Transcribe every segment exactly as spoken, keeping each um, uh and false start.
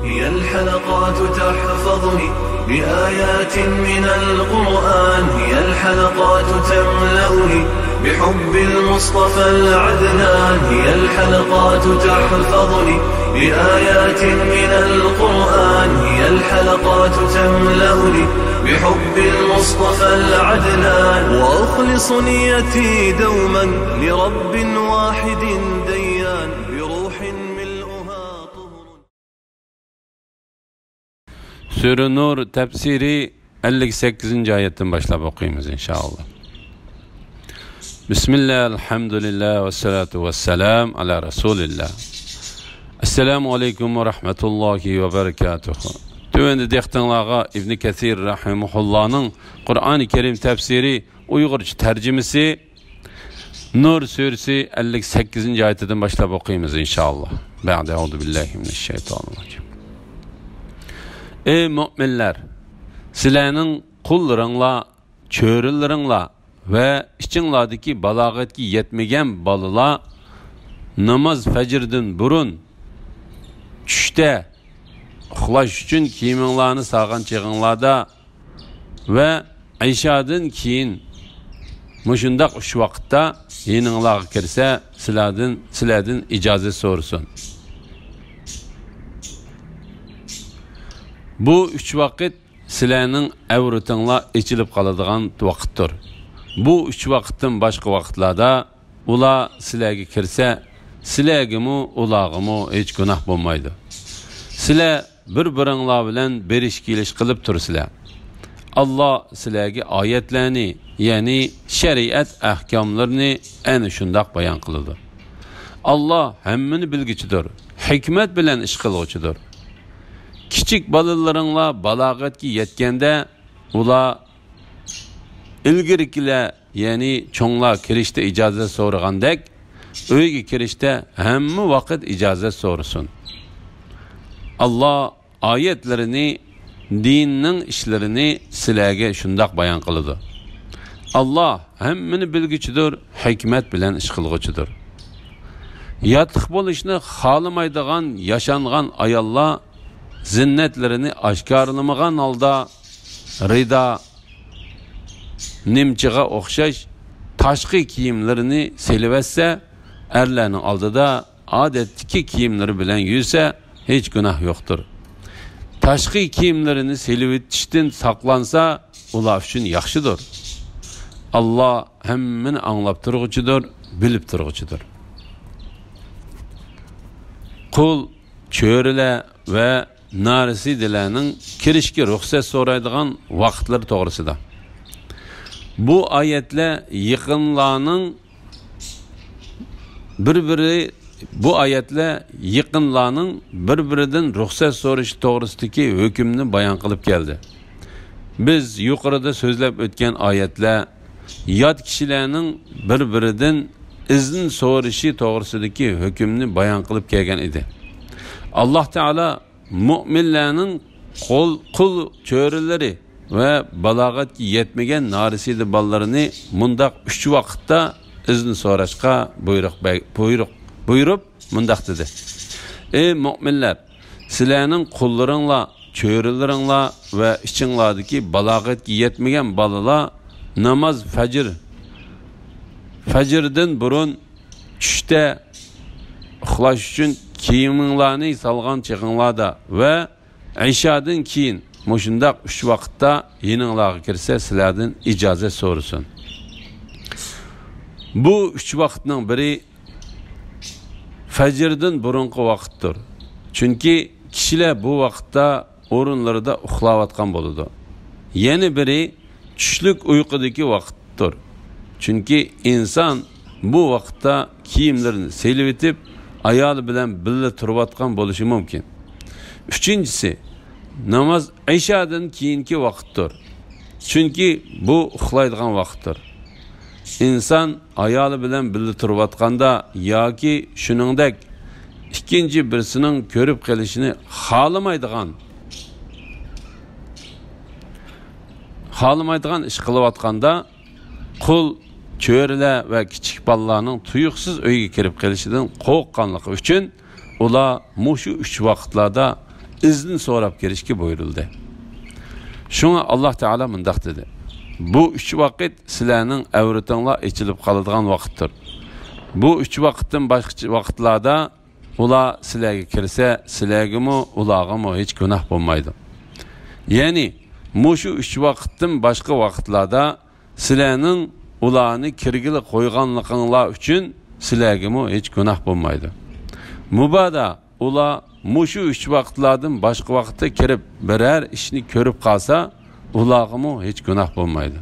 هي الحلقات تحفظني بآيات من القرآن، هي الحلقات تملأني بحب المصطفى العدنان، هي الحلقات تحفظني بآيات من القرآن، هي الحلقات تملأني بحب المصطفى العدنان، وأخلص نيتي دوما لرب واحد ديان، بروح ملؤها طهر. سۈرە نۇر تەپسىرى ئەللىك سەككىزىنچى ئايەتتىن باشلاپ ئوقۇيمىز، ئىنشائاللا. بىسمىللا، ئەلھەمدۇلىللا، ۋەسسالاتۇ ۋەسسالامۇ ئالا رەسۇلىللا. ئەسسالامۇ ئەلەيكۇم ۋە رەھمەتۇللاھى ۋە بەرىكاتۇھۇ. تۆۋەندە دىققىتىڭلارغا ئىبنى كەسىر رەھىمەھۇللانىڭ قۇرئانى كەرىم تەپسىرى ئۇيغۇرچە تەرجىمىسى، نۇر سۈرىسى ئەللىك سەككىزىنچى ئايىتىدىن باشلاپ ئوقۇيمىز، ئىنشائاللا. بەئدە، ئەئۇزۇ بىللاھى مىنەششەيتانىر راجىم. ئەي مۆمىنلەر، سىلەرنىڭ قۇللىرىڭلار، چۆرىلىرىڭلار ۋە ئىچىڭلاردىكى بالاغەتكە يەتمىگەن بالىلار ناماز، پەجىردىن بۇرۇن، چۈشتە، ئۇخلاش ئۈچۈن كىيىمىڭلارنى سالغان چېغىڭلاردا ۋە ئىشادىن كېيىن مۇشۇنداق ئۈچ ۋاقىتتا يېنىڭلارغا كىرسە، سىلەردىن، سىلەردىن ئىجازەت سورىسۇن. بۇ ئۈچ ۋاقىت سىلەرنىڭ ئەۋرىتىڭلار ئېچىلىپ قالىدىغان ۋاقىتتۇر. بۇ ئۈچ ۋاقىتتىن باشقا ۋاقىتلاردا ئۇلار سىلەرگە كىرسە، سىلەرگىمۇ، ئۇلارغىمۇ ھېچ گۇناھ بولمايدۇ. سىلەر بىر-بىرىڭلار بىلەن بېرىش-كېلىش قىلىپ تۇرىسىلەر. ئاللا سىلەرگە ئايەتلەرنى، يەنى شەرىئەت ئەھكاملىرىنى ئەنە شۇنداق بايان قىلىدۇ. ئاللا ھەممىنى بىلگۈچىدۇر، ھېكمەت بىلەن ئىش قىلغۇچىدۇر. كىچىك بالىلىرىڭلار بالاغەتكە يەتكەندە، ئۇلار ئىلگىرىكىلەر، يەنى چوڭلار كىرىشتە ئىجازەت سورىغاندەك، ئۆيگە كىرىشتە ھەممە ۋاقىت ئىجازەت سورىسۇن. ئاللا ئايەتلىرىنى، دىننىڭ ئىشلىرىنى سىلەرگە شۇنداق بايان قىلىدۇ. ئاللا ھەممىنى بىلگۈچىدۇر، ھېكمەت بىلەن ئىش قىلغۇچىدۇر. ياتلىق بولۇشنى خالىمايدىغان ياشانغان ئاياللار زىننەتلىرىنى ئاشكارىلىمىغان ھالدا رىدا، نىمچىغا ئوخشاش تاشقى كىيىملىرىنى سېلىۋەتسە، ئەرلەرنىڭ ئالدىدا ئادەتتىكى كىيىملىرى بىلەن يۈرسە، ھېچ گۇناھ يوقتۇر. تاشقى كىيىملىرىنى سېلىۋېتىشتىن ساقلانسا، ئۇلار ئۈچۈن ياخشىدۇر. ئاللا ھەممىنى ئاڭلاپ تۇرغۇچىدۇر، بىلىپ تۇرغۇچىدۇر. قۇل، چۆرىلەر ۋە نارەسىدىلەرنىڭ كىرىشكە رۇخسەت سورايدىغان ۋاقىتلىرى توغرىسىدا. بۇ ئايەتلەر يېقىنلارنىڭ بىر-بىرى، بۇ ئايەتلەر يېقىنلارنىڭ بىر-بىرىدىن رۇخسەت سورىشى توغرىسىدىكى ھۆكۈمنى بايان قىلىپ كەلدى. بىز يۇقىرىدا سۆزلەپ ئۆتكەن ئايەتلەر يات كىشىلەرنىڭ بىر-بىرىدىن ئىزىن سورىشى توغرىسىدىكى ھۆكۈمنى بايان قىلىپ كەلگەن ئىدى. ئاللا تائالا مۆمىنلەرنىڭ قۇل، قۇل چۆرىلىرى ۋە بالاغەتكە يەتمىگەن نارەسىدە بالىلىرىنى مۇنداق ئۈچ ۋاقىتتا ئىزىن سوراشقا بۇيرۇق بەر-، بۇيرۇق، بۇيرۇپ مۇنداق دېدى: ئەي مۆمىنلەر، سىلەرنىڭ قۇللىرىڭلار، چۆرىلىرىڭلار ۋە ئىچىڭلاردىكى بالاغەتكە يەتمىگەن بالىلار ناماز، پەجىر، پەجىردىن بۇرۇن، چۈشتە، ئۇخلاش ئۈچۈن كىيىمىڭلارنى سالغان چېغىڭلاردا ۋە ئىشادىن كېيىن مۇشۇنداق ئۈچ ۋاقىتتا يېنىڭلارغا كىرسە، سىلەردىن ئىجازەت سورىسۇن. بۇ ئۈچ ۋاقىتنىڭ بىرى پەجىردىن بۇرۇنقى ۋاقىتتۇر. چۈنكى كىشىلەر بۇ ۋاقىتتا ئورۇنلىرىدا ئۇخلاۋاتقان بولىدۇ. يەنە بىرى چۈشلۈك ئۇيقۇدىكى ۋاقىتتۇر. چۈنكى ئىنسان بۇ ۋاقىتتا كىيىملىرىنى سېلىۋېتىپ، ئايالى بىلەن بىللە تۇرۇۋاتقان بولۇشى مۇمكىن. ئۈچىنچىسى، ناماز ئىشادىن كېيىنكى ۋاقىتتۇر. چۈنكى بۇ ئۇخلايدىغان ۋاقىتتۇر. ئىنسان ئايالى بىلەن بىللە تۇرۇۋاتقاندا ياكى شۇنىڭدەك ئىككىنچى بىرسىنىڭ كۆرۈپ قېلىشىنى خالىمايدىغان، خالىمايدىغان ئىش قىلىۋاتقاندا، قۇل، چۆرىلەر ۋە كىچىك بالىلارنىڭ تۇيۇقسىز ئۆيگە كىرىپ قېلىشىدىن قورققانلىقى ئۈچۈن، ئۇلار مۇشۇ ئۈچ ۋاقىتلاردا ئىزنى سوراپ كىرىشكە بۇيرۇلدى. شۇڭا ئاللاھ تائالا مۇنداق دېدى: «بۇ ئۈچ ۋاقىت سىلەرنىڭ ئەۋرىتىڭلار ئېچىلىپ قالىدىغان ۋاقىتتۇر. بۇ ئۈچ ۋاقىتتىن باشقا ۋاقىتلاردا ئۇلار سىلەرگە كىرسە، سىلەرگىمۇ، ئۇلارغىمۇ ھېچ گۇناھ بولمايدۇ. يەنى، مۇشۇ ئۈچ ۋاقىتتىن باشقا ۋاقىتلاردا سىلەرنىڭ ئۇلارنى كىرگىلى قويغانلىقىڭلار ئۈچۈن سىلەرگىمۇ ھېچ گۇناھ بولمايدۇ. مۇبادا ئۇلار مۇشۇ ئۈچ ۋاقىتلاردىن باشقا ۋاقىتتا كىرىپ، بىرەر ئىشنى كۆرۈپ قالسا، ئۇلارغىمۇ ھېچ گۇناھ بولمايدۇ.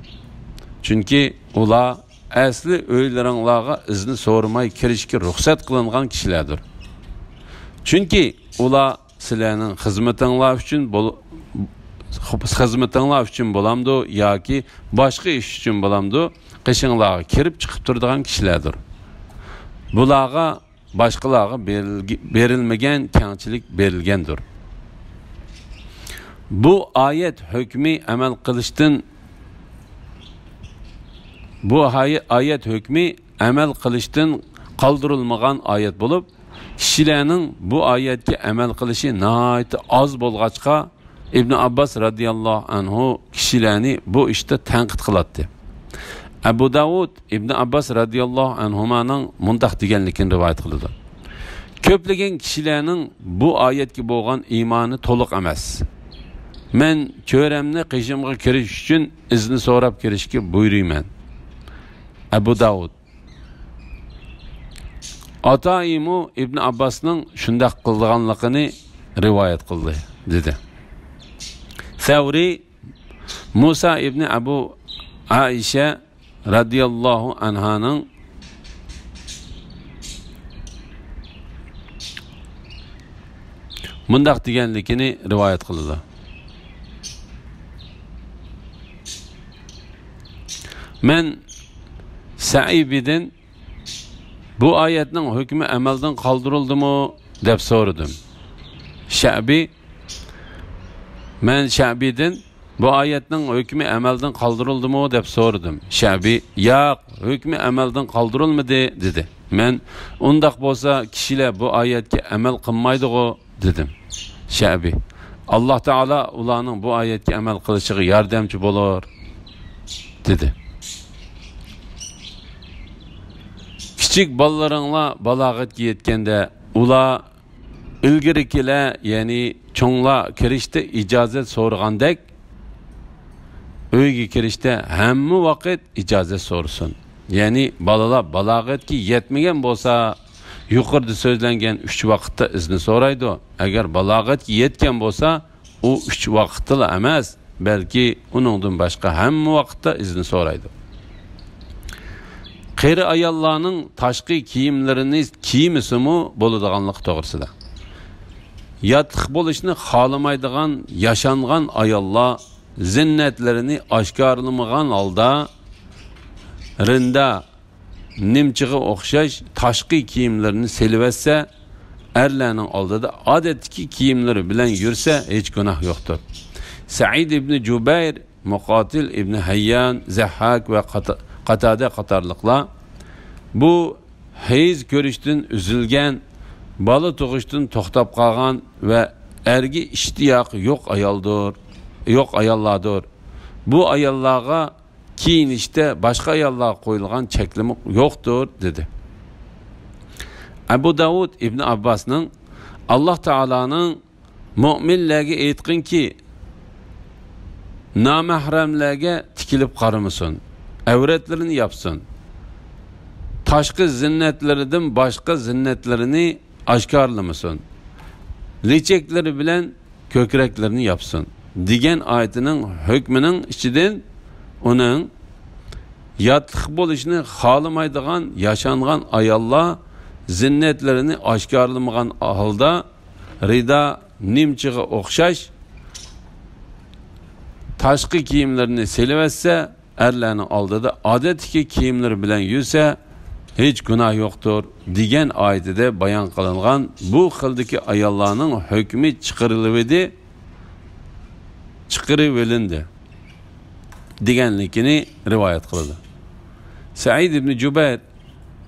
چۈنكى ئۇلار ئەسلى ئۆيلىرىڭلارغا ئىزنى سورىماي كىرىشكە رۇخسەت قىلىنغان كىشىلەردۇر. چۈنكى ئۇلار سىلەرنىڭ خىزمىتىڭلار ئۈچۈن بول-، خىزمىتىڭلار ئۈچۈن بولامدۇ ياكى باشقا ئىش ئۈچۈن بولامدۇ، قېشىڭلارغا كىرىپ چىقىپ تۇرىدىغان كىشىلەردۇر. بۇلارغا باشقىلارغا بېرىلگە-، بېرىلمىگەن كەڭچىلىك بېرىلگەندۇر.» بۇ ئايەت ھۆكمى ئەمەل قىلىشتىن، بۇ ھاي-، ئايەت ھۆكمى ئەمەل قىلىشتىن قالدۇرۇلمىغان ئايەت بولۇپ، كىشىلەرنىڭ بۇ ئايەتكە ئەمەل قىلىشى ناھايىتى ئاز بولغاچقا، ئىبن ئابباس رەزىياللاھۇ ئەنھۇ كىشىلەرنى بۇ ئىشتا تەنقىد قىلاتتى. ئەبۇ داۋۇد ئىبن ئابباس رەزىياللاھۇ ئەنھۇمانىڭ مۇنداق دېگەنلىكىنى رىۋايەت قىلىدۇ: «كۆپلىگەن كىشىلەرنىڭ بۇ ئايەتكە بولغان ئىمانى تولۇق ئەمەس. مەن چۆرەمنى قېشىمغا كىرىش ئۈچۈن ئىزنى سوراپ كىرىشكە بۇيرۇيمەن.» ئەبۇ داۋۇد. ئاتائىمۇ ئىبن ئابباسنىڭ شۇنداق قىلىدىغانلىقىنى رىۋايەت قىلدى، دېدى. سەۋرى مۇسا ئىبنى ئەبۇ ئائىشە رەزىياللاھۇ ئەنھانىڭ مۇنداق دېگەنلىكىنى رىۋايەت قىلىدۇ: «مەن سەئىبىدىن بۇ ئايەتنىڭ ھۆكمى ئەمەلدىن قالدۇرۇلدىمۇ دەپ سورىدىم.» شەبى، مەن شەبىدىن بۇ ئايەتنىڭ ھۆكمى ئەمەلدىن قالدۇرۇلدىمۇ دەپ سورىدىم. شەبى، ياق، ھۆكمى ئەمەلدىن قالدۇرۇلمىدى، دېدى. مەن، ئۇنداق بولسا كىشىلەر بۇ ئايەتكە ئەمەل قىلمايدىغۇ، دېدىم. شەبى، ئاللاھ تائالا ئۇلارنىڭ بۇ ئايەتكە ئەمەل قىلىشىغا ياردەمچى بولۇر، دېدى. كىچىك بالىلىرىڭلار بالاغەتكە يەتكەندە، ئۇلار ئىلگىرىكىلەر، يەنى چوڭلار كىرىشتە ئىجازەت سورىغاندەك، ئۆيگە كىرىشتە ھەممە ۋاقىت ئىجازەت سورىسۇن. يەنى بالىلار بالاغەتكە يەتمىگەن بولسا، يۇقىرىدا سۆزلەنگەن ئۈچ ۋاقىتتا ئىزنى سورايدۇ. ئەگەر بالاغەتكە يەتكەن بولسا، ئۇ ئۈچ ۋاقىتتىلا ئەمەس، بەلكى ئۇنىڭدىن باشقا ھەممە ۋاقىتتا ئىزنى سورايدۇ. قېرى ئاياللارنىڭ تاشقى كىيىملىرىنى كىيمىسىمۇ بولىدىغانلىقى توغرىسىدا. ياتلىق بولۇشنى خالىمايدىغان ياشانغان ئاياللار زىننەتلىرىنى ئاشكارىلىمىغان ھالدا رىندا، نىمچىغا ئوخشاش تاشقى كىيىملىرىنى سېلىۋەتسە، ئەرلەرنىڭ ئالدىدا ئادەتتىكى كىيىملىرى بىلەن يۈرسە، ھېچ گۇناھ يوقتۇر. سەئىد ئىبنى جۇبەير، مۇقاتىل ئىبنى ھەييان، زەھھاك ۋە قاتا-، قاتادە قاتارلىقلار بۇ ھەيز كۆرۈشتىن ئۈزۈلگەن، بالا تۇغۇشتىن توختاپ قالغان ۋە ئەرگە ئىشتىياقى يوق ئايالدۇر، يوق ئاياللاردۇر. بۇ ئاياللارغا كىيىنىشتە باشقا ئاياللارغا قويۇلغان چەكلىمە يوقتۇر، دېدى. ئەبۇ داۋۇد ئىبنى ئابباسنىڭ، ئاللاھ تائالانىڭ مۆمىنلەرگە ئېيتقىنكى، نامەھرەملەرگە تىكىلىپ قارىمىسۇن، ئەۋرەتلىرىنى ياپسۇن، تاشقى زىننەتلىرىدىن باشقا زىننەتلىرىنى ئاشكارىلىمىسۇن، لېچەكلىرى بىلەن كۆكرەكلىرىنى ياپسۇن، دېگەن ئايىتىنىڭ ھۆكمىنىڭ ئىچىدىن ئۇنىڭ ياتلىق بولۇشنى خالىمايدىغان ياشانغان ئاياللار زىننەتلىرىنى ئاشكارىلىمىغان ھالدا رىدا، نىمچىغا ئوخشاش تاشقى كىيىملىرىنى سېلىۋەتسە، ئەرلەرنىڭ ئالدىدا ئادەتتىكى كىيىملىرى بىلەن يۈرسە، ھېچ گۇناھ يوقتۇر، دېگەن ئايىتىدە بايان قىلىنغان بۇ خىلدىكى ئاياللارنىڭ ھۆكمى چىقىرىلىۋىدى، چىقىرىۋېلىندى، دېگەنلىكىنى رىۋايەت قىلىدۇ. سەئىد ئىبنى جۇبەير،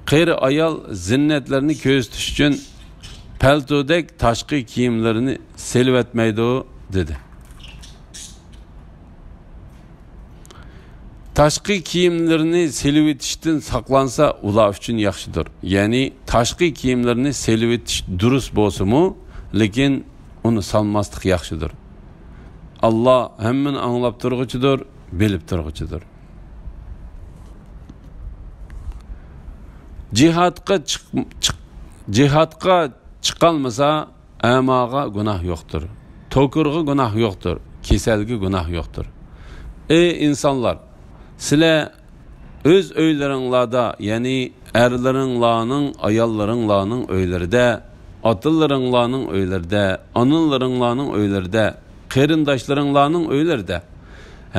قېرى ئايال زىننەتلىرىنى كۆرسىتىش ئۈچۈن پەلتودەك تاشقى كىيىملىرىنى سېلىۋەتمەيدۇ، دېدى. تاشقى كىيىملىرىنى سېلىۋېتىشتىن ساقلانسا، ئۇلار ئۈچۈن ياخشىدۇر. يەنى تاشقى كىيىملىرىنى سېلىۋېتىش دۇرۇس بولسىمۇ، لېكىن ئۇنى سالماسلىق ياخشىدۇر. ئاللا ھەممىنى ئاڭلاپ تۇرغۇچىدۇر، بىلىپ تۇرغۇچىدۇر. جىھادقا چىق-، چىق-، جىھادقا چىقالمىسا، ئەماغا گۇناھ يوقتۇر. توكۇرغا گۇناھ يوقتۇر. كېسەلگە گۇناھ يوقتۇر. ئەي ئىنسانلار، سىلەر ئۆز ئۆيلىرىڭلاردا، يەنى ئەرلىرىڭلارنىڭ، ئاياللىرىڭلارنىڭ ئۆيلىرىدە، ئاتىلىرىڭلارنىڭ ئۆيلىرىدە، ئانىلىرىڭلارنىڭ ئۆيلىرىدە، قېرىنداشلىرىڭلارنىڭ ئۆيلىرىدە،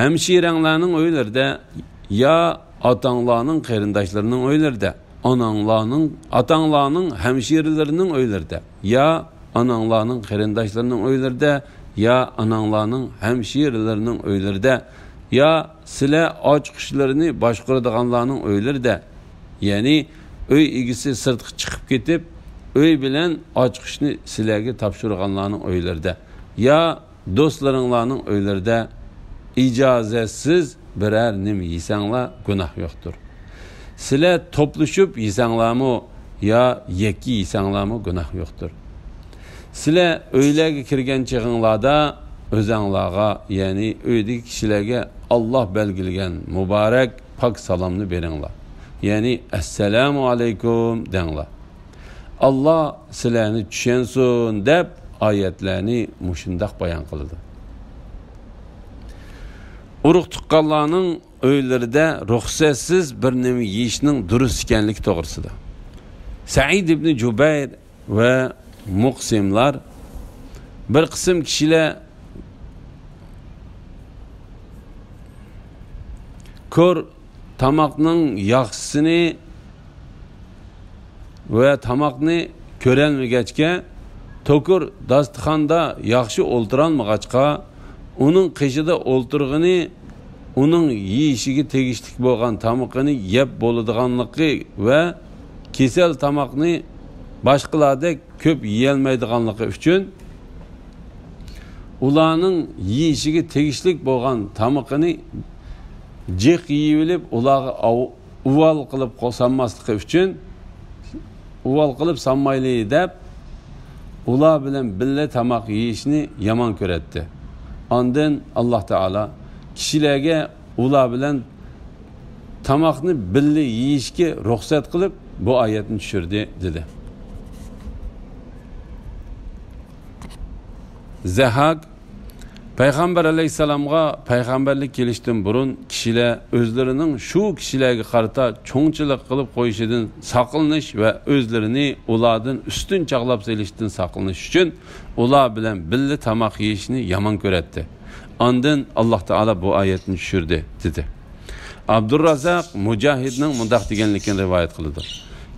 ھەمشىرەڭلارنىڭ ئۆيلىرىدە، يا ئاتاڭلارنىڭ قېرىنداشلىرىنىڭ ئۆيلىرىدە، ئاناڭلارنىڭ، ئاتاڭلارنىڭ ھەمشىرىلىرىنىڭ ئۆيلىرىدە، يا ئاناڭلارنىڭ قېرىنداشلىرىنىڭ ئۆيلىرىدە، يا ئاناڭلارنىڭ ھەمشىرىلىرىنىڭ ئۆيلىرىدە، يا سىلەر ئاچقۇچلىرىنى باشقۇرىدىغانلارنىڭ ئۆيلىرىدە، يەنى ئۆي ئىگىسى سىرتقا چىقىپ كېتىپ، ئۆي بىلەن ئاچقۇچنى سىلەرگە تاپشۇرغانلارنىڭ ئۆيلىرىدە، يا دوستلىرىڭلارنىڭ ئۆيلىرىدە ئىجازەتسىز بىرەر نېمە يېسەڭلار، گۇناھ يوقتۇر. سىلەر توپلىشىپ يېسەڭلارمۇ يا يەككە يېسەڭلارمۇ، گۇناھ يوقتۇر. سىلەر ئۆيلەرگە كىرگەن چېغىڭلاردا ئۆزەڭلارغا، يەنى ئۆيدىكى كىشىلەرگە ئاللا بەلگىلىگەن مۇبارەك، پاك سالامنى بېرىڭلار. يەنى، ئەسسالامۇ ئەلەيكۇم دەڭلار. ئاللا سىلەرنى چۈشەنسۇن، دەپ ئايەتلەرنى مۇشۇنداق بايان قىلىدۇ. ئۇرۇق-تۇغقانلارنىڭ ئۆيلىرىدە رۇخسەتسىز بىر نېمە يېيىشنىڭ دۇرۇس ئىكەنلىكى توغرىسىدا. سەئىد ئىبنى جۇبەير ۋە مۇقسىملار، بىر قىسىم كىشىلەر كور تاماقنىڭ ياخشىسىنى ۋە تاماقنى كۆرەلمىگەچكە، توكۇر داستىخاندا ياخشى ئولتۇرالمىغاچقا، ئۇنىڭ قېشىدا ئولتۇرغىنى ئۇنىڭ يېيىشىگە تېگىشلىك بولغان تامىقىنى يەپ بولىدىغانلىقى ۋە كېسەل تاماقنى باشقىلاردەك كۆپ يېيەلمەيدىغانلىقى ئۈچۈن، ئۇلارنىڭ يېيىشىگە تېگىشلىك بولغان تامىقىنى جىق يېيىۋېلىپ، ئۇلارغا ئاۋ-، ئۇۋال قىلىپ قو-، سالماسلىقى ئۈچۈن، ئۇۋال قىلىپ سالمايلى دەپ، ئۇلار بىلەن بىللە تاماق يېيىشنى يامان كۆرەتتى. ئاندىن ئاللا تائالا كىشىلەرگە ئۇلار بىلەن تاماقنى بىللە يېيىشكە رۇخسەت قىلىپ، بۇ ئايەتنى چۈشۈردى، دېدى. زەھاك پەيغەمبەر ئەلەيھىسسالامغا پەيغەمبەرلىك كېلىشتىن بۇرۇن كىشىلەر ئۆزلىرىنىڭ شۇ كىشىلەرگە قارىتا چوڭچىلىق قىلىپ قويۇشىدىن ساقلىنىش ۋە ئۆزلىرىنى ئۇلاردىن ئۈستۈن چاغلاپ سېلىشتىن ساقلىنىش ئۈچۈن ئۇلار بىلەن بىللە تاماق يېيىشنى يامان كۆرەتتى. ئاندىن ئاللا تائالا بۇ ئايەتنى چۈشۈردى، دېدى. ئابدۇررازاق مۇجاھىدنىڭ مۇنداق دېگەنلىكىنى رىۋايەت قىلىدۇ: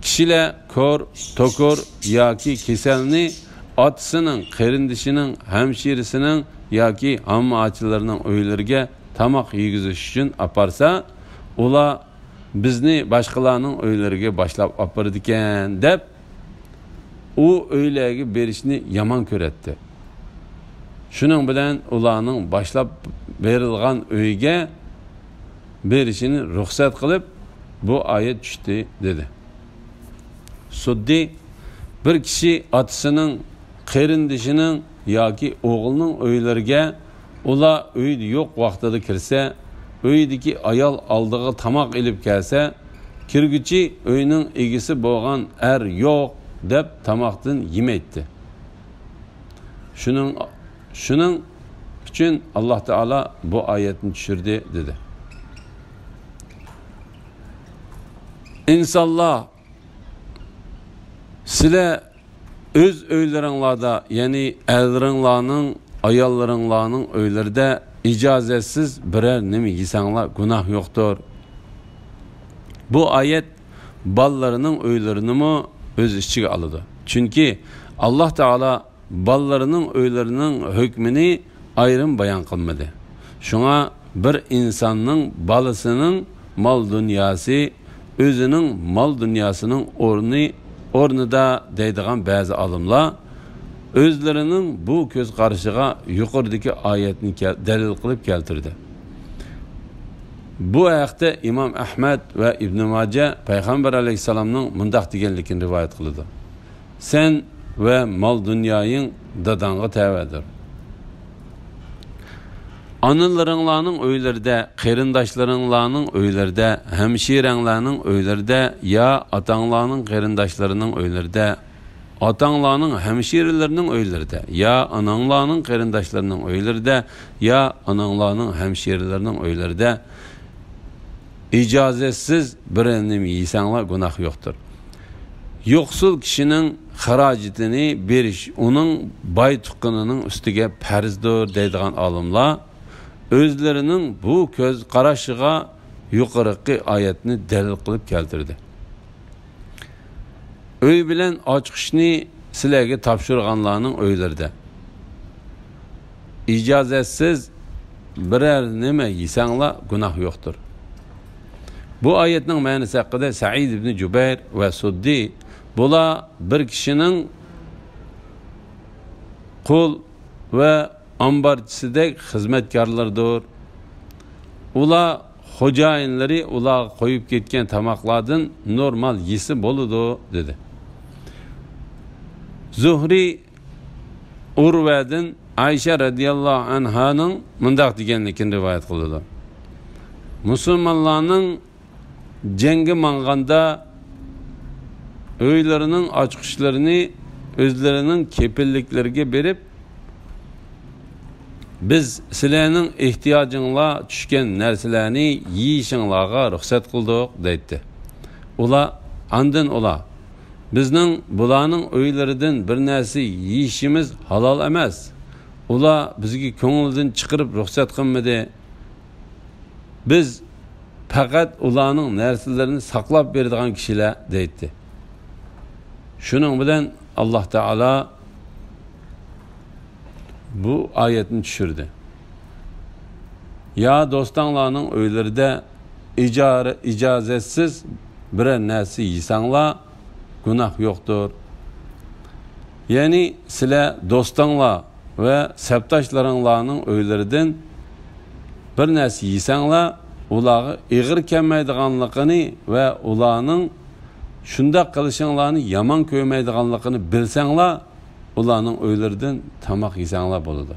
كىشىلەر كور، توكۇر ياكى كېسەلنى ئاتىسىنىڭ، قېرىندىشىنىڭ، ھەمشىرىسىنىڭ ياكى ھامماچىلىرىنىڭ ئۆيلىرىگە تاماق يېگۈزۈش ئۈچۈن ئاپارسا، ئۇلار بىزنى باشقىلارنىڭ ئۆيلىرىگە باشلاپ ئاپىرىدىكەن، دەپ، ئۇ ئۆيلەرگە بېرىشنى يامان كۆرەتتى. شۇنىڭ بىلەن ئۇلارنىڭ باشلاپ بېرىلغان ئۆيگە بېرىشىنى رۇخسەت قىلىپ، بۇ ئايەت چۈشتى، دېدى. سۇددى، بىر كىشى ئاتىسىنىڭ، قېرىندىشىنىڭ ياكى ئوغلىنىڭ ئۆيلىرىگە ئۇلار ئۆيدە يوق ۋاقتىدا كىرسە، ئۆيدىكى ئايال ئالدىغا تاماق ئېلىپ كەلسە، كىرگۈچى ئۆينىڭ ئىگىسى بولغان ئەر يوق دەپ تاماقتىن يېمەيتتى. شۇنىڭ، شۇنىڭ ئۈچۈن ئاللا تائالا بۇ ئايەتنى چۈشۈردى، دېدى. ئىنسانلار، سىلەر ئۆز ئۆيلىرىڭلاردا، يەنى ئەرلىرىڭلارنىڭ، ئاياللىرىڭلارنىڭ ئۆيلىرىدە ئىجازەتسىز بىرەر نېمە يېسەڭلار، گۇناھ يوقتۇر. بۇ ئايەت بالىلىرىنىڭ ئۆيلىرىنىمۇ ئۆز ئىچىگە ئالىدۇ. چۈنكى ئاللا تائالا بالىلىرىنىڭ ئۆيلىرىنىڭ ھۆكمىنى ئايرىم بايان قىلمىدى. شۇڭا بىر ئىنساننىڭ بالىسىنىڭ مال-دۇنياسى ئۆزىنىڭ مال-دۇنياسىنىڭ ئورنى، ئورنىدا دەيدىغان بەزى ئالىملار ئۆزلىرىنىڭ بۇ كۆز قارىشىغا يۇقىرىدىكى ئايەتنى كەل-، دەلىل قىلىپ كەلتۈردى. بۇ ھەقتە ئىمام ئەھمەد ۋە ئىبنى ماجە پەيغەمبەر ئەلەيھىسسالامنىڭ مۇنداق دېگەنلىكىنى رىۋايەت قىلىدۇ: سەن ۋە مال-دۇنيايىڭ داداڭغا تەۋەدۇر. ئانىلىرىڭلارنىڭ ئۆيلىرىدە، قېرىنداشلىرىڭلارنىڭ ئۆيلىرىدە، ھەمشىرەڭلارنىڭ ئۆيلىرىدە يا ئاتاڭلارنىڭ قېرىنداشلىرىنىڭ ئۆيلىرىدە، ئاتاڭلارنىڭ ھەمشىرىلىرىنىڭ ئۆيلىرىدە يا ئاناڭلارنىڭ قېرىنداشلىرىنىڭ ئۆيلىرىدە يا ئاناڭلارنىڭ ھەمشىرىلىرىنىڭ ئۆيلىرىدە ئىجازەتسىز بىرەر نېمە يېسەڭلار گۇناھ يوقتۇر. يوقسۇل كىشىنىڭ خىراجىتىنى بېرىش ئۇنىڭ باي تۇغقىنىنىڭ ئۈستىگە پەرزدۇر دەيدىغان ئالىملار ئۆزلىرىنىڭ بۇ كۆز قارىشىغا يۇقىرىقى ئايەتنى دەلىل قىلىپ كەلتۈردى. ئۆي بىلەن ئاچقۇچنى سىلەرگە تاپشۇرغانلارنىڭ ئۆيلىرىدە ئىجازەتسىز بىرەر نېمە يېسەڭلار گۇناھ يوقتۇر. بۇ ئايەتنىڭ مەنىسى ھەققىدە سەئىد ئىبنى جۇبەير ۋە سۇددى، بۇلار بىر كىشىنىڭ قۇل ۋە ئامبارچىسىدەك خىزمەتكارلىرىدۇر. ئۇلار خوجايىنلىرى ئۇلارغا قويۇپ كەتكەن تاماقلاردىن نورمال يېسە بولىدۇ، دېدى. زۇھرى ئۇرۋەدىن ئائىشە رەزىياللاھۇ ئەنھانىڭ مۇنداق دېگەنلىكىنى رىۋايەت قىلىدۇ: مۇسۇلمانلارنىڭ جەڭگە ماڭغاندا ئۆيلىرىنىڭ ئاچقۇچلىرىنى ئۆزلىرىنىڭ كېپىللىكلىرىگە بېرىپ، بىز سىلەرنىڭ ئېھتىياجىڭلار چۈشكەن نەرسىلەرنى يېيىشىڭلارغا رۇخسەت قىلدۇق، دەيتتى. ئۇلار، ئاندىن ئۇلار، بىزنىڭ بۇلارنىڭ ئۆيلىرىدىن بىر نەرسە يېيىشىمىز ھالال ئەمەس. ئۇلار بىزگە كۆڭلىدىن چىقىرىپ رۇخسەت قىلمىدى. بىز پەقەت ئۇلارنىڭ نەرسىلىرىنى ساقلاپ بېرىدىغان كىشىلەر، دەيتتى. شۇنىڭ بىلەن ئاللاھ تائالا بۇ ئايەتنى چۈشۈردى: يا دوستاڭلارنىڭ ئۆيلىرىدە ئىجارە، ئىجازەتسىز بىرەر نەرسە يېسەڭلار، گۇناھ يوقتۇر. يەنى سىلەر دوستاڭلار ۋە سەپداشلىرىڭلارنىڭ ئۆيلىرىدىن بىر نەرسە يېسەڭلار، ئۇلارغا ئېغىر كەلمەيدىغانلىقىنى ۋە ئۇلارنىڭ شۇنداق قىلىشىڭلارنى يامان كۆرمەيدىغانلىقىنى بىلسەڭلار، ئۇلارنىڭ ئۆيلىرىدىن تاماق يېسەڭلار بولىدۇ.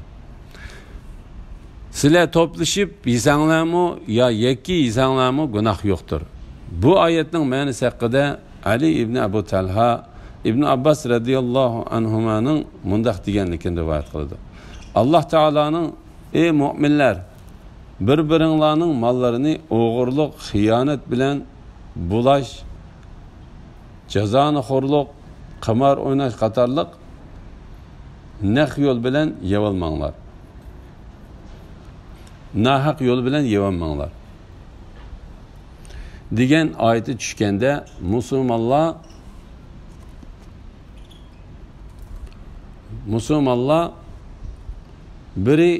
سىلەر توپلىشىپ يېسەڭلارمۇ يا يەككە يېسەڭلارمۇ گۇناھ يوقتۇر. بۇ ئايەتنىڭ مەنىسى ھەققىدە ئەلى ئىبنى ئەبۇ تەلھا ئىبنى ئابباس رەزىياللاھۇ ئەنھۇمانىڭ مۇنداق دېگەنلىكىنى رىۋايەت قىلىدۇ: ئاللاھ تائالانىڭ، ئەي مۆمىنلەر، بىر-بىرىڭلارنىڭ ماللىرىنى ئوغرىلىق، خىيانەت بىلەن بۇلاش، جازانىخورلۇق، قىمار ئويناش قاتارلىق نەق يول بىلەن يەۋالماڭلار. ناھەق يول بىلەن يەۋالماڭلار، دېگەن ئايىتى چۈشكەندە، مۇسۇلمانلار، مۇسۇلمانلار بىرى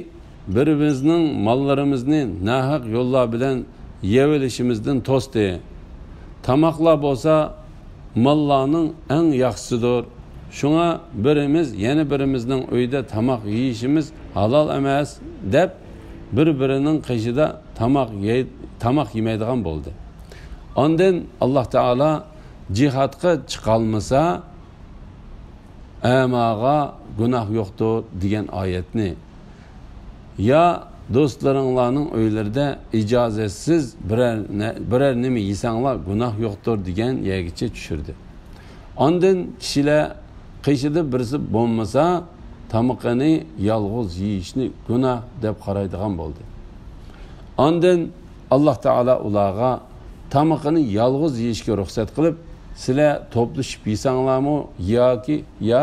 بىرىمىزنىڭ ماللىرىمىزنى ناھەق يوللار بىلەن يەۋېلىشىمىزدىن توستى. تاماقلار بولسا ماللارنىڭ ئەڭ ياخشىسىدۇر. شۇڭا بىرىمىز يەنە بىرىمىزنىڭ ئۆيىدە تاماق يېيىشىمىز ھالال ئەمەس، دەپ بىر-بىرىنىڭ قېشىدا تاماق يەي-، تاماق يېمەيدىغان بولدى. ئاندىن ئاللاھ تائالا جىھادقا چىقالمىسا، ئەماغا گۇناھ يوقتۇر دېگەن ئايەتنى، يا دوستلىرىڭلارنىڭ ئۆيلىرىدە ئىجازەتسىز بىرەر نە-، بىرەر نېمە يېسەڭلار گۇناھ يوقتۇر دېگەن يەرگىچە چۈشۈردى. ئاندىن كىشىلەر قېشىدا بىرسى بولمىسا، تامىقىنى يالغۇز يېيىشنى گۇناھ دەپ قارايدىغان بولدى. ئاندىن ئاللاھ تائالا ئۇلارغا تامىقىنى يالغۇز يېيىشكە رۇخسەت قىلىپ، سىلەر توپلىشىپ يېسەڭلارمۇ ياكى يا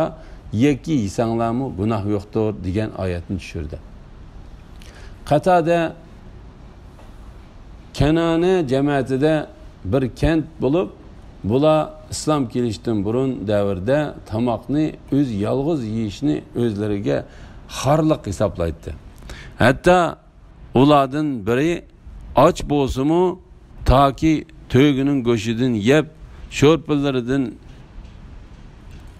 يەككە يېسەڭلارمۇ گۇناھ يوقتۇر دېگەن ئايەتنى چۈشۈردى. قەتادە كەنانە جەمەتىدە بىر كەنت بولۇپ، بۇلار ئىسلام كېلىشتىن بۇرۇن دەۋردە تاماقنى ئۆزى يالغۇز يېيىشنى ئۆزلىرىگە خارلىق ھېسابلايتتى. ھەتتا ئۇلاردىن بىرى ئاچ بولسىمۇ، تاكى تۆگىنىڭ گۆشىدىن يەپ، شورپىلىرىدىن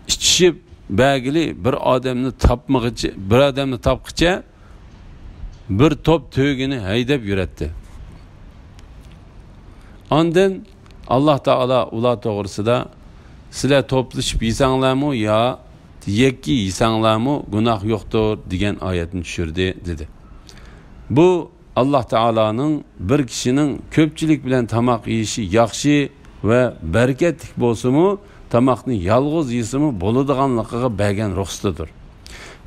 ئىچىشىپ بەرگىلى بىر ئادەمنى تاپمىغىچە، بىر ئادەمنى تاپقىچە بىر توپ تۆگىنى ھەيدەپ يۈرەتتى. ئاندىن ئاللاھ تائالا ئۇلار توغرىسىدا، «سىلەر توپلىشىپ يېسەڭلارمۇ يا يەككە يېسەڭلارمۇ گۇناھ يوقتۇر» دېگەن ئايەتنى چۈشۈردى، دېدى. بۇ ئاللاھ تائالانىڭ بىر كىشىنىڭ كۆپچىلىك بىلەن تاماق يېيىشى ياخشى ۋە بەرىكەتلىك بولسىمۇ، تاماقنى يالغۇز يېسىمۇ بولىدىغانلىقىغا بەرگەن رۇخسىتىدۇر.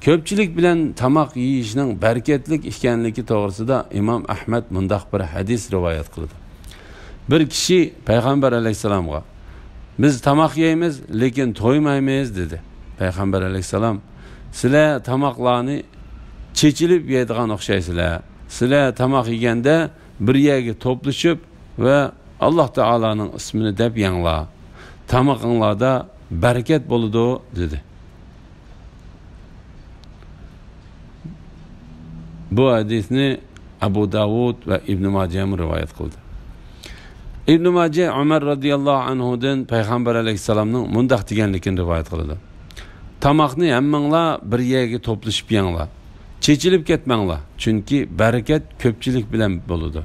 كۆپچىلىك بىلەن تاماق يېيىشنىڭ بەرىكەتلىك ئىكەنلىكى توغرىسىدا ئىمام ئەھمەد مۇنداق بىر ھەدىس رىۋايەت قىلىدۇ. بىر كىشى پەيغەمبەر ئەلەيھىسسالامغا، «بىز تاماق يەيمىز، لېكىن تويمايمىز» دېدى. پەيغەمبەر ئەلەيھىسسالام، «سىلەر تاماقلارنى چېچىلىپ يەيدىغان ئوخشايسىلەر. سىلەر تاماق يېگەندە بىر يەرگە توپلىشىپ ۋە ئاللاھ تائالانىڭ ئىسمىنى دەپ يەڭلار. تامىقىڭلاردا بەرىكەت بولىدۇ» دېدى. بۇ ھەدىسنى ئەبۇ داۋۇد ۋە ئىبنى ماجەمۇ رىۋايەت قىلدى. ئىبنى ماجە ئۆمەر رەزىياللاھۇ ئەنھۇدىن پەيغەمبەر ئەلەيھىسسالامنىڭ مۇنداق دېگەنلىكىنى رىۋايەت قىلىدۇ: «تاماقنى ھەممىڭلار بىر يەرگە توپلىشىپ يەڭلار. چېچىلىپ كەتمەڭلار، چۈنكى بەرىكەت كۆپچىلىك بىلەن بولىدۇ.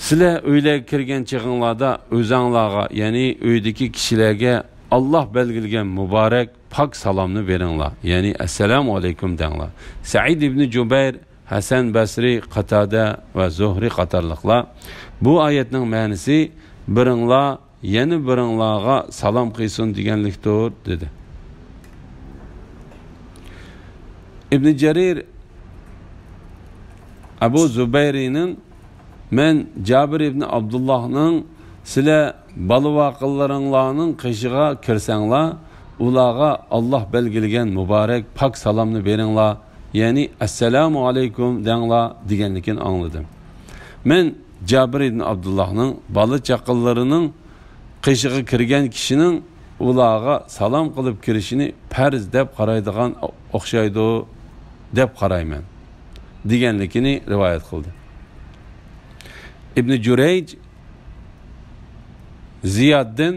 سىلەر ئۆيلەرگە كىرگەن چېغىڭلاردا ئۆزەڭلارغا، يەنى ئۆيدىكى كىشىلەرگە ئاللاھ بەلگىلىگەن مۇبارەك، پاك سالامنى بېرىڭلار، يەنى ئەسسالامۇ ئەلەيكۇم دەڭلار.» سەئىد ئىبنى جۇبەير، ھەسەن بەسرى، قاتادە ۋە زۇھرى قاتارلىقلار، «بۇ ئايەتنىڭ مەنىسى بىرىڭلار يەنە بىرىڭلارغا سالام قىلسۇن دېگەنلىكتۇر» دېدى. ئىبنى جەرىر ئەبۇ زۇبەيرىنىڭ، «مەن جابىر ئىبنى ئابدۇللاھنىڭ، سىلەر بالىۋاقىلىرىڭلارنىڭ قېشىغا كىرسەڭلار، ئۇلارغا ئاللاھ بەلگىلىگەن مۇبارەك، پاك سالامنى بېرىڭلار، يەنى ئەسسالامۇ ئەلەيكۇم دەڭلار» دېگەنلىكىنى ئاڭلىدىم. مەن جابىر ئىبنى ئابدۇللاھنىڭ بالا چاقىلىرىنىڭ قېشىغا كىرگەن كىشىنىڭ ئۇلارغا سالام قىلىپ كىرىشىنى پەرز دەپ قارايدىغان ئوخشايدۇ دەپ قارايمەن، دېگەنلىكىنى رىۋايەت قىلدى. ئىبنى جۇرەيج زىيادتىن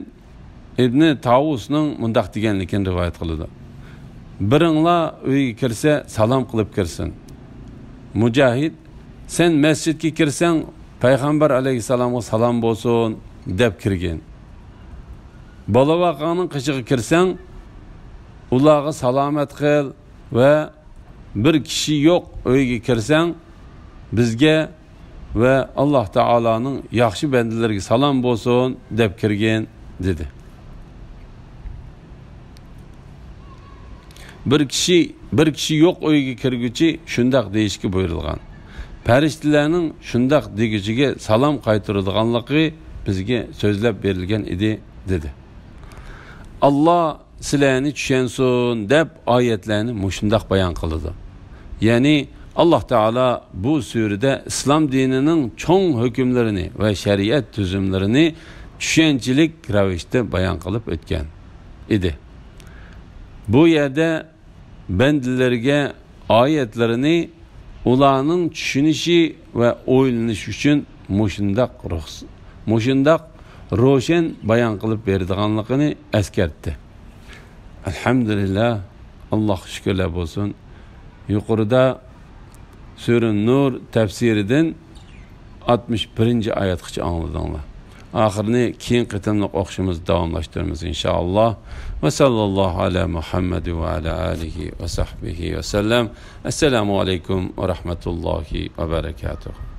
ئىبنى تاۋۇسنىڭ مۇنداق دېگەنلىكىنى رىۋايەت قىلىدۇ: «بىرىڭلار ئۆيگە كىرسە، سالام قىلىپ كىرسۇن.» مۇجاھىد، «سەن مەسچىتكە كىرسەڭ، پەيغەمبەر ئەلەيھىسسالامغا سالام بولسۇن دەپ كىرگىن. بالىۋاقاڭنىڭ قېشىغا كىرسەڭ، ئۇلارغا سالامەت قىل ۋە بىر كىشى يوق ئۆيگە كىرسەڭ، بىزگە ۋە ئاللاھ تائالانىڭ ياخشى بەندىلىرىگە سالام بولسۇن دەپ كىرگىن» دېدى. بىر كىشى، بىر كىشى يوق ئۆيگە كىرگۈچى شۇنداق دېيىشكە بۇيرۇلغان. پەرىشتىلەرنىڭ شۇنداق دېگۈچىگە سالام قايتۇرىدىغانلىقى بىزگە سۆزلەپ بېرىلگەن ئىدى، دېدى. ئاللاھ سىلەرنى چۈشەنسۇن دەپ ئايەتلەرنى مۇشۇنداق بايان قىلىدۇ. يەنى ئاللاھ تائالا بۇ سۈرىدە ئىسلام دىنىنىڭ چوڭ ھۆكۈملىرىنى ۋە شەرىئەت تۈزۈملىرىنى چۈشەنچىلىك رەۋىشتە بايان قىلىپ ئۆتكەن ئىدى. بۇ يەردە بەندىلىرىگە ئايەتلىرىنى ئۇلارنىڭ چۈشىنىشى ۋە ئويلىنىشى ئۈچۈن مۇشۇنداق رۇخس-، مۇشۇنداق روشەن بايان قىلىپ بېرىدىغانلىقىنى ئەسكەرتتى. ئەلھەمدۇلىللاھ، ئاللاھقا شۈكۈرلەر بولسۇن. يۇقىرىدا سۈرە نۇر تەپسىرىدىن ئاتمىش بىرىنچى ئايەتقىچە ئاڭلىدىڭلار. ئاخىرىنى كېيىن قېتىملىق ئوقۇشىمىز، داۋاملاشتۇرىمىز ئىنشائاللاھ. ۋە ساللاللاھۇ ئەلا مۇھەممەد ۋە ئەلا ئالىھى ۋە سەھبىھى ۋە سەللەم. ئەسسالامۇ ئەلەيكۇم ۋە رەھمەتۇللاھى ۋە بەرەكاتۇھ.